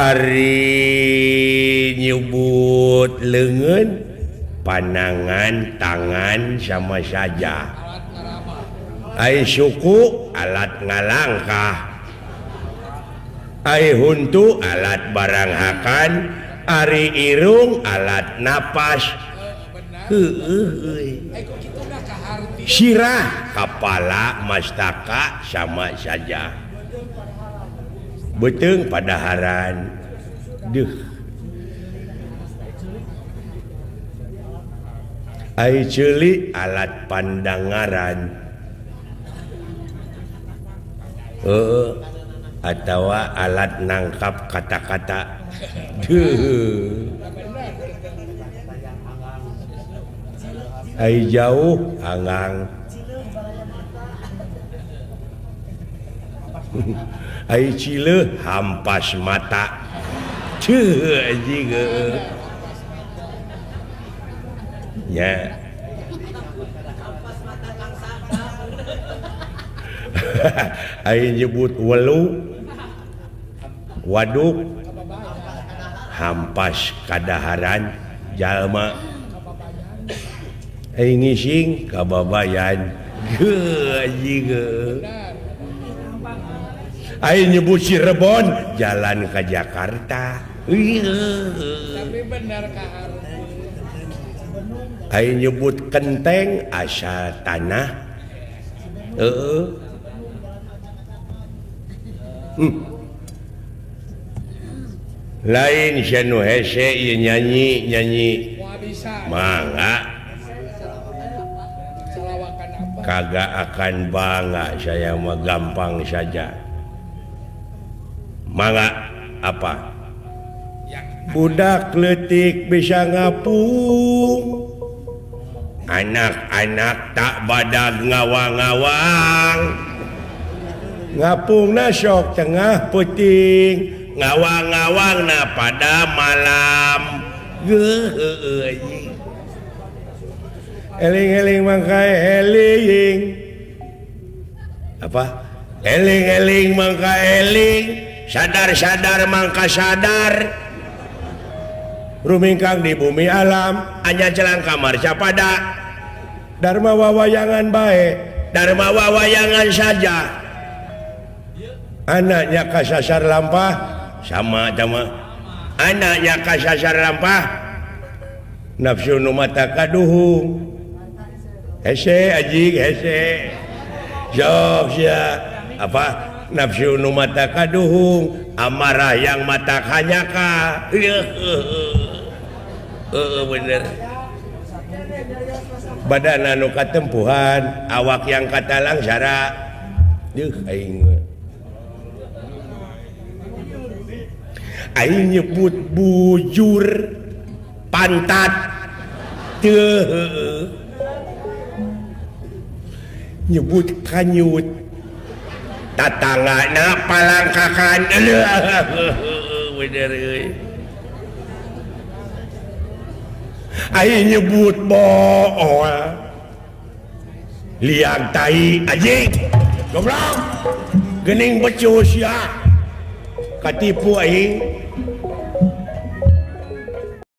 Ari nyebut leungeun panangan tangan sama saja. Ai suku alat ngalangkah. Ai huntu alat barang hakan. Ari irung alat napas. Heueuh euy. Sirah kapala mastaka sama saja. Beuteung padaharan. Duh. Ai ceuli alat pandangaran. Heueuh atawa alat nangkap kata-kata. Duh. Ai jauh angang. Ai cileuh hampas mata. Ceuh anjing heueuh. Nya. Ai nyebut welu waduk hampas kadaharan jalma. Ai ngising kababayan. Geuh anjing heueuh. Ai nyebut Cirebon jalan ka Jakarta. Tapi benar ka Ai nyebut kenteng asal tanah. Heeh. Lain sia nu hese ieu nyanyi nyanyi. Mangga. Kagak akan bangga saya mah, gampang saja. Mangga apa? Budak leutik bisa ngapung. Anak-anak tak badag ngawang-ngawang. Ngapungna sok tengah peuting, ngawang-ngawangna pada malam. Geuh anjing. Eling-eling mangka eling. Apa? Eling-eling mangka eling, sadar-sadar mangka sadar. Rumingkang di bumi alam, anya celang kamar capada. Dharma wawayangan bae, dharma wawayangan saja. Anaknya kasasar lampah sama sama. Anaknya kasasar lampah nafsu nu mata kaduhung. Hese anjing hese. Sok sia. Apa? Nafsu nu mata kaduhung, amarah yang mata kanyaka. Heeh bener. Badan anu katempuhan, awak yang katalang sara. Duh aing. Aing nyebut bujur pantat. Teu. Nyebut kanyut. Tatanggana palangkakan. Bener euy. Aing nyebut bool. Liang tai anjing. Goblok. Geuning becus ya. Katipu aing.